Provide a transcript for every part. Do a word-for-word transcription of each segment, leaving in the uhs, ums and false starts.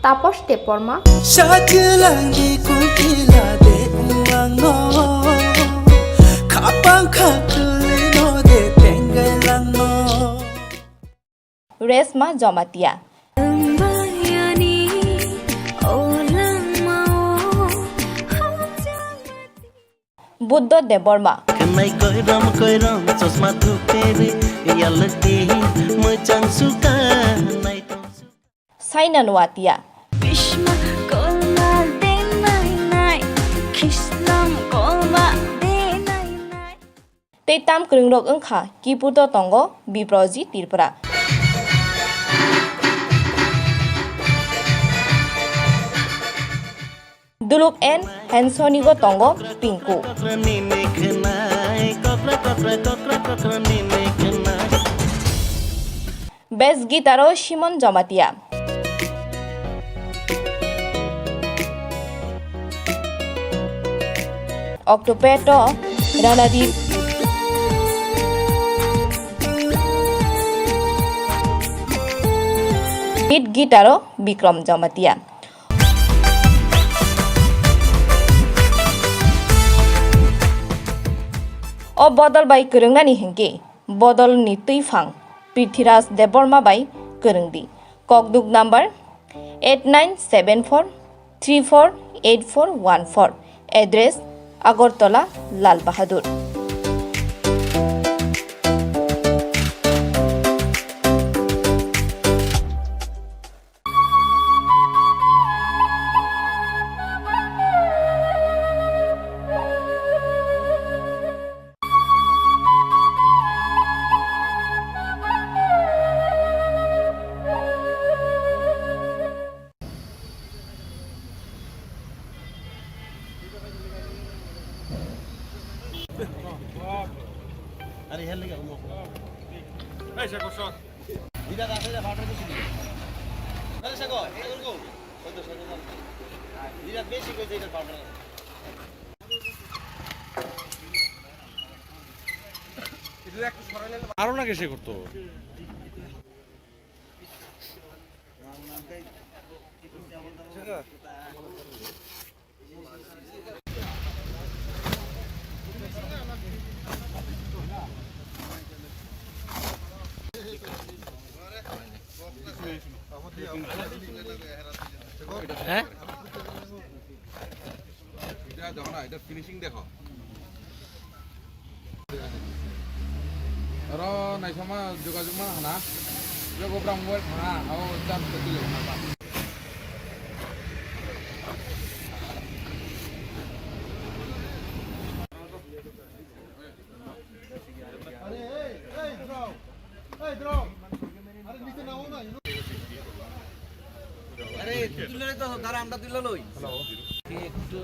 Tapos Debbarma. Satilangni kukila de uangno, khapang khatulino de tenggailangno. Resma Jamatia. Wngbayani o langmao. Buddho Debbarma. Khwnai koirom koirom chosma thuperi, yalti mwchang suka naitong suka. Saina Nuatia. Bishma kolma de nai nai, Khislam kolma de nai nai. Tei tam kwrwngrok wngkha, keyboard-o tongo Biproji Tripura. Duluk and Hansonigo tongo Pinku. Bass guitar-o Simon Jamatia. Octopad-o Ranadip. Lead guitar-o Bikram Jamatia. O bodol bai kwrwngnani hinkhe bodolni twiphang Prithviraj Debbarma bai kwrwngdi. Kokduk number eight nine seven four three four eight four one four. Address Agartala, Lal Bahadur. আরো লাগে সে করতো। হ্যাঁ? এটা দেখো না, এটা ফিনিশিং দেখো। Aro naisama jogajog ma hana. Jogo brang mobile thana, o charge khe twi hana ba. আরে, তুই তুলে তো, দাঁড়া, আমরা তুলে লই। একটু।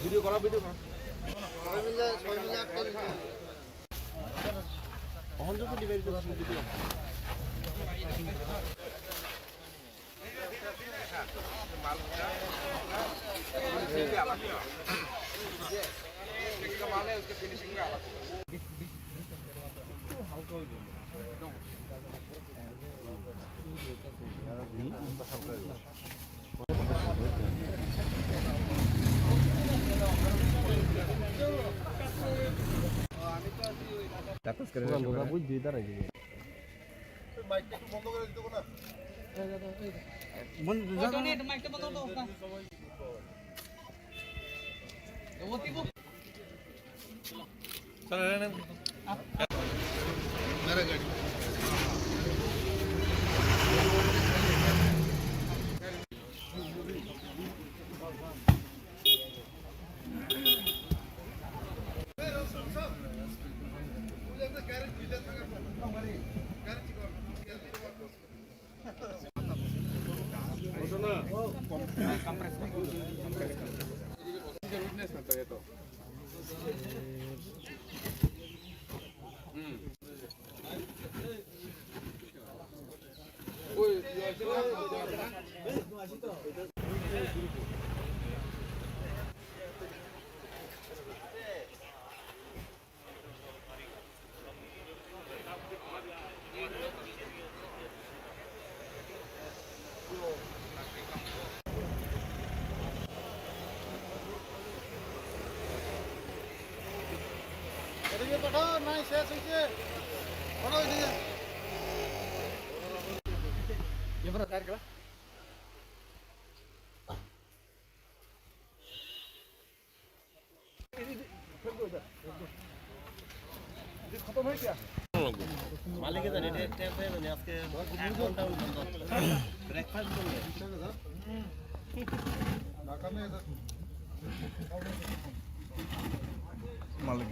ভিডিও করা, ভিডিও করা। সবাই মিলে, সবাই মিলে একটা ভিডিও। অহন তো ডিভাইড করে ভিডিও। মালিকে জানে, ট্যাপ, ট্যাপ হয়ে জানে, আজকে এক ঘন্টা বন্ধ। ব্রেকফাস্ট করলে। মালিক